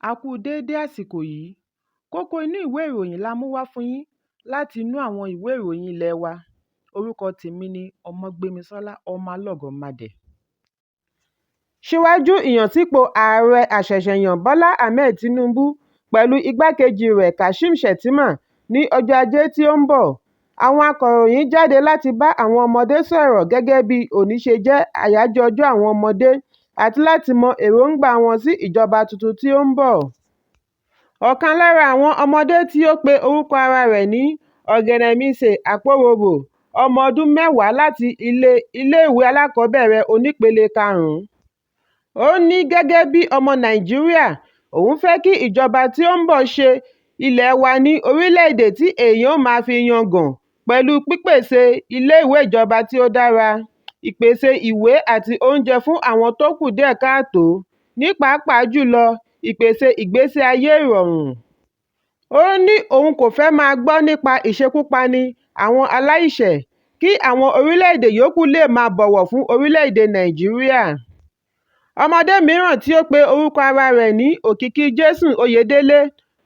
A kú déédé àsìkò yìí. Kókó inú ìwé ìròyìn la mú wá fún yín láti inú àwọn ìwé ìròyìn ilé wa. Orúkọ tèmi ni Ọmọgbémisọ́lá Ọmọlọ́gọ̀mádẹ. Síwájú ìyànsípò Ààrẹ àṣẹ̀ṣẹ̀yàn Bọ́lá Ahmed Tinubu pẹ̀lú igbákejì rẹ̀ Kashim Shettima ní ọjọ́ Ajé tí ó ń bọ̀, àwọn akọ̀ròyìn jáde láti bá àwọn ọmọdé sọ̀rọ̀ gẹ́gẹ́ bí òní ṣe jẹ́ Àyájọ́ Ọjọ́ Àwọn Ọmọdé àti láti mọ èròńgbà wọn sí ìjọba tuntun tí ó ń bọ̀. Ọ̀kan lára àwọn ọmọdé tí ó pe orúkọ ara rẹ̀ ní Ọ̀gẹ́nẹ́mísè Àpóróbò, ọmọ ọdún mẹ́wàá láti ilé ìwé alákọ̀ọ́bẹ̀rẹ̀ onípele karùn-ún. Ó ní gẹ́gẹ́ bí ọmọ Nàìjíríà, òun fẹ́ kí ìjọba tí ó ń bọ̀ ṣe ilẹ̀ wa ní orílẹ̀-èdè tí èèyàn ó máa fi yangàn pẹ̀lú pípèsè iléèwé ìjọba tí ó dára, ìpèsè ìwé àti oúnjẹ fún àwọn tó kù díẹ̀ káàtó, ní pàápàá jùlọ ìpèsè ìgbésí ayé ìrọ̀rùn. Ó ní òun kò fẹ́ máa gbọ́ nípa ìṣekúpani àwọn aláìṣẹ̀, kí àwọn orílẹ̀-èdè yòókù lè máa bọ̀wọ̀ fún orílẹ̀-èdè Nàìjíríà. Ọmọdé mìíràn tí ó pe orúkọ ara rẹ̀ ní Òkìkí Jason Oyèdélé,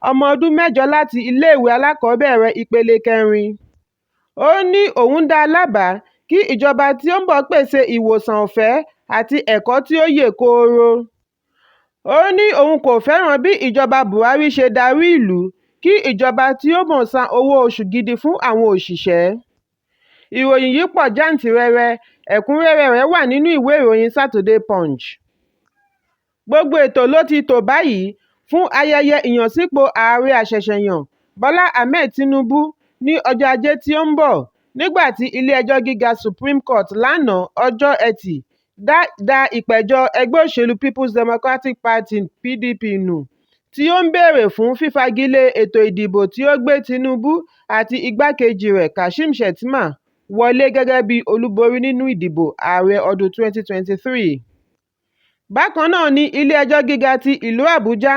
ọmọ ọdún mẹ́jọ láti ilé ìwé alákọ̀ọ́bẹ̀rẹ̀ ìpele kẹrin. Ó ní òun dá lábàá kí ìjọba tí ó ń bọ̀ pèsè ìwòsàn ọ̀fẹ́ àti ẹ̀kọ́ tí ó yè kooro. Ó ní òun kò fẹ́ràn bí ìjọba Buhari ṣe darí ìlú, kí ìjọba tí ó ń bọ̀ san owó oṣù gidi fún àwọn òṣìṣẹ́. Ìròyìn yìí pọ̀ jàntìrẹrẹ, ẹ̀kúnrẹ́rẹ́ rẹ̀ wà nínú ìwé ìròyìn Saturday Punch. Gbogbo ètò ló ti tò báyìí fún ayẹyẹ ìyànsípò Ààrẹ àṣẹ̀ṣẹ̀yàn Bọ́lá Ahmed Tinubu ní ọjọ́ Ajé tí ó ń bọ̀, nígbà tí ilé-ẹjọ́ gíga Supreme Court lánàá ọjọ́ Ẹtì da ìpẹ̀jọ́ ẹgbẹ́ òṣèlú People's Democratic Party (PDP) nù tí ó ń béèrè fún fífagilé ètò ìdìbò tí ó gbé Tinubu àti igbákejì rẹ̀ Kashim Shettima wọlé gẹ́gẹ́ bí olúborí nínú ìdìbò ààrẹ ọdún 2023. Bákan náà ni ilé-ẹjọ́ gíga ti ìlú Àbújá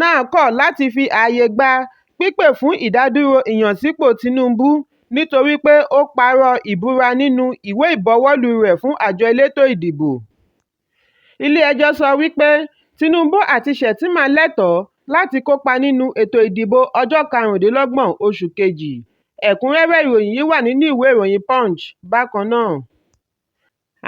náà kọ̀ láti fi ààyè gba pípè fún ìdádúró ìyànsípò Tinubu nítorí pé ó parọ́ ìbúra nínú ìwé ìbuwọ́lù rẹ̀ fún àjọ elétò ìdìbò. Ilé-ẹjọ́ sọ wípé Tinubu àti Shettima lẹ́tọ̀ọ́ láti kópa nínú ètò ìdìbò ọjọ́ 25 oṣù kejì. Ẹ̀kúnrẹ́rẹ́ ìròyìn yìí wà nínú ìwé ìròyìn Punch bákan náà.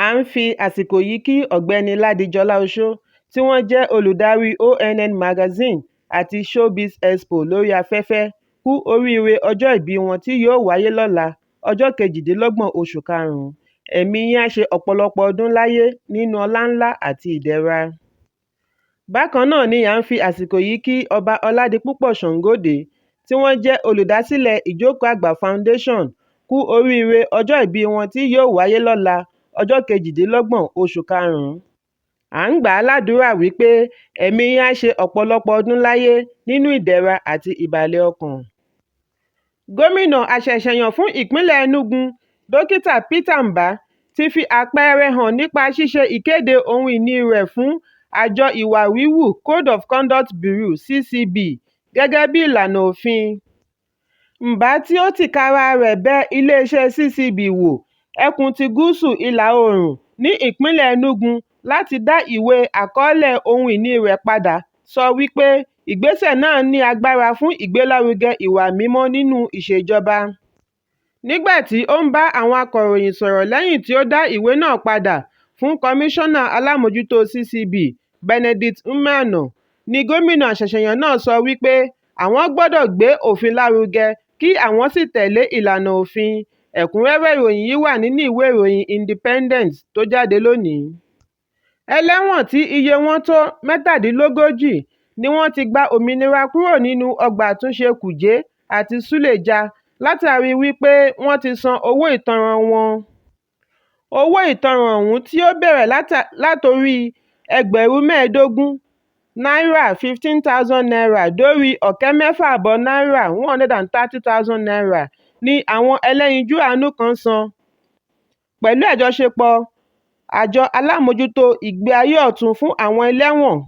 À ń fi àsìkò yìí kí Ọ̀gbẹ́ni Ládi Jọlá Oṣó tí wọ́n jẹ́ olùdarí ONN Magazine àti Showbiz Expo lórí afẹ́fẹ́ kú oríire ọjọ́ ìbí wọn tí yóò wáyé lọ́la, ọjọ́ 28 oṣù karùn-ún. Ẹ̀mí yín á ṣe ọ̀pọ̀lọpọ̀ ọdún láyé nínú ọlá ńlá àti ìdẹ̀ra. Bákan náà ni à ń fi àsìkò yìí kí Ọba Ọládipúpọ̀ Ṣàngódé tí wọ́n jẹ́ olùdásílẹ̀ Ìjókòó Àgbà Foundation kú oríire ọjọ́ ìbí wọn tí yóò wáyé lọ́la, ọjọ́ 28 oṣù karùn-ún. À ń gbà á ládùúrà wípé ẹ̀mí yín á ṣe ọ̀pọ̀lọpọ̀ ọdún láyé nínú ìdẹ̀ra àti ìbàlẹ̀ ọkàn. Gómìnà àṣẹ̀ṣẹ̀yàn fún ìpínlẹ̀ Enugu, Dókítà Peter Mbah, ti fi àpẹẹrẹ hàn nípa ṣíṣe ìkéde ohun ìní rẹ̀ fún àjọ ìwà híhù Code of Conduct Bureau (CCB) gẹ́gẹ́ bí ìlànà òfin. Mbah tí ó tìkára rẹ̀ bẹ iléeṣẹ́ CCB wò ẹkùn ti Gúúsù Ìlà-oòrùn ní ìpínlẹ̀ Enugu láti dá ìwé àkọọ́lẹ̀ ohun ìní rẹ̀ padà sọ wípé ìgbésẹ̀ náà ní agbára fún ìgbélárugẹ ìwà mímọ́ nínú ìṣèjọba. Nígbà tí ó ń bá àwọn akọ̀ròyìn sọ̀rọ̀ lẹ́yìn tí ó dá ìwé náà padà fún Kọmíṣọ́nà alámòjútó CCB, Benedict Umeano ni gómìnà àṣẹ̀ṣẹ̀yàn náà sọ wípé àwọn gbọ́dọ̀ gbé òfin lárugẹ kí àwọn sì tẹ̀lé ìlànà òfin. Ẹ̀kúnrẹ́rẹ́ ìròyìn yìí wà nínú ìwé ìròyìn Independent tó jáde lónìí. Ẹlẹ́wọ̀n tí iye wọn tó 37 ni wọ́n ti gba òmìnira kúrò nínú ọgbà àtúnṣe Kuje àti Suleja látàrí wípé wọ́n ti san owó ìtanràn wọn. Owó ìtanràn ọ̀hún tí ó bẹ̀rẹ̀ látorí ẹgbẹ̀rún 15 náírà (15,000 naira) dórí 6,500 náírà (130,000 naira) ni àwọn ẹlẹ́yinjú àánú kan san pẹ̀lú àjọṣepọ̀ Àjọ Alámòójútó Ìgbé ayé Ọ̀tun fún àwọn Ẹlẹ́wọ̀n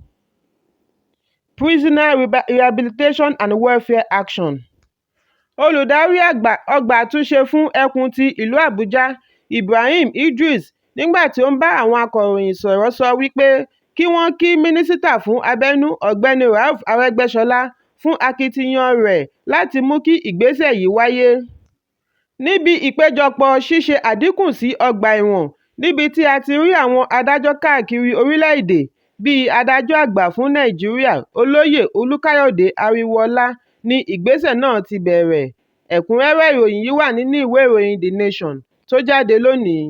(Prisoner Rehabilitation and Welfare Action). Olùdarí ọgbà àtúnṣe fún ẹkùn ti ìlú Àbújá, Ibrahim Idris, nígbà tí ó ń bá àwọn akọ̀ròyìn sọ̀rọ̀ sọ wípé kí wọ́n kí Mínísítà fún Abẹ́nú Ọ̀gbẹ́ni Rauf Arẹ́gbẹ́ṣọlá fún akitiyan rẹ̀ láti mú kí ìgbésẹ̀ yìí wáyé. Níbi ìpéjọpọ̀ "Ṣíṣe àdínkù sí ọgbà ẹ̀wọ̀n" níbi tí a ti rí àwọn adájọ́ káàkiri orílẹ̀ èdè bíi Adájọ́ Àgbà fún Nàìjíríà Olóyè Olúkáyọ̀dé Ariwoola ni ìgbésẹ̀ náà ti bẹ̀rẹ̀. Ẹ̀kúnrẹ́rẹ́ ìròyìn yìí wà nínú ìwé ìròyìn The Nation tó jáde lónìí.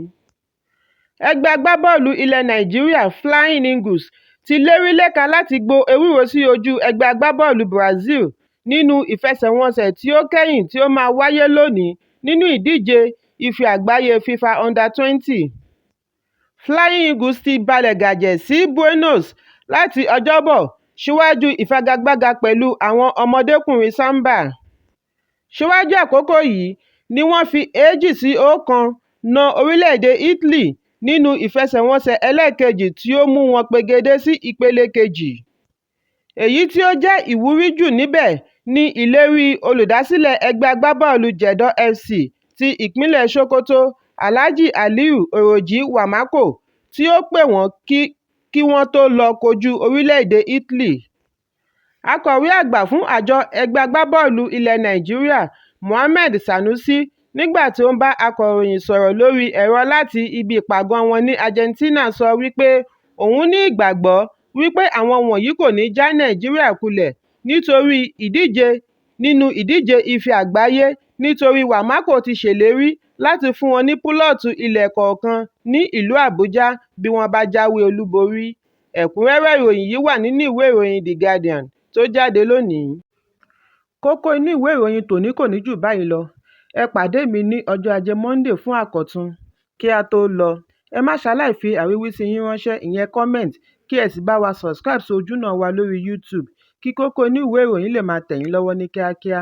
Ẹgbẹ́ agbábọ́ọ̀lù ilẹ̀ Nàìjíríà Flying Eagles ti lérílẹ̀ka láti gbo ewúro sí ojú ẹgbẹ́ agbábọ́ọ̀lù Brazil nínú ìfẹsẹ̀wọnsẹ̀ tí ó kẹ́yìn tí ó máa wáyé lónìí nínú ìdíje Ife Àgbáyé FIFA Under-20. Flying Eagles ti balẹ̀gàjẹ̀ sí Buenos láti Ọjọ́bọ̀ síwájú ìfigagbága pẹ̀lú àwọn ọmọdékùnrin Samba. Síwájú àkókò yìí ni wọ́n fi 2-1 na orílẹ̀-èdè Italy nínú ìfẹsẹ̀wọnsẹ̀ ẹlẹ́ẹ̀kejì tí ó mú wọn pegedé sí ìpele kejì. Èyí tí ó jẹ́ ìwúrí jù níbẹ̀ ni ìlérí olùdásílẹ̀ ẹgbẹ́ agbábọ́ọ̀lù Jẹ̀dọ̀ FC ti ìpínlẹ̀ Sokoto, Alhaji Aliyu Òròjí Wàmákò tí ó pè wọ́n kí wọ́n tó lọ kojú orílẹ̀ èdè Italy. Akọ̀wé àgbà fún àjọ ẹgbẹ́ agbábọ́ọ̀lù ilẹ̀ Nàìjíríà Mohammed Sanusi nígbà tí ó ń bá akọ̀ròyìn sọ̀rọ̀ lórí ẹ̀rọ láti ibi ìpàgọ́ọ wọn ní Argentina sọ wípé òun ní ìgbàgbọ́ wípé àwọn wọ̀nyí kò ní já Nàìjíríà kulẹ̀ nínú ìdíje Ife Àgbáyé nítorí Wamako ti ṣèlérí láti fún wọn ní púlọ́ọ̀tù ilẹ̀ kọ̀ọ̀kan ní ìlú Àbújá bí wọ́n bá jáwé olúborí. Ẹ̀kúnrẹ́rẹ́ ìròyìn yìí wà nínú ìwé ìròyìn The Guardian tó jáde lónìí. Kókó inú ìwé ìròyìn tòní kò ní jù báyìí lọ, ẹ pàdé mi ní ọjọ́ Ajé Monday fún àkọ́tún. Kí á tó lọ, ẹ má ṣaláì fi àríwísí yín ránṣẹ́ ìyẹn comment kí ẹ sì bá wa subscribe sí ojúnà wa lórí YouTube kí kókó inú ìwé ìròyìn lè máa tẹ̀ yín lọ́wọ́ ní kíákíá.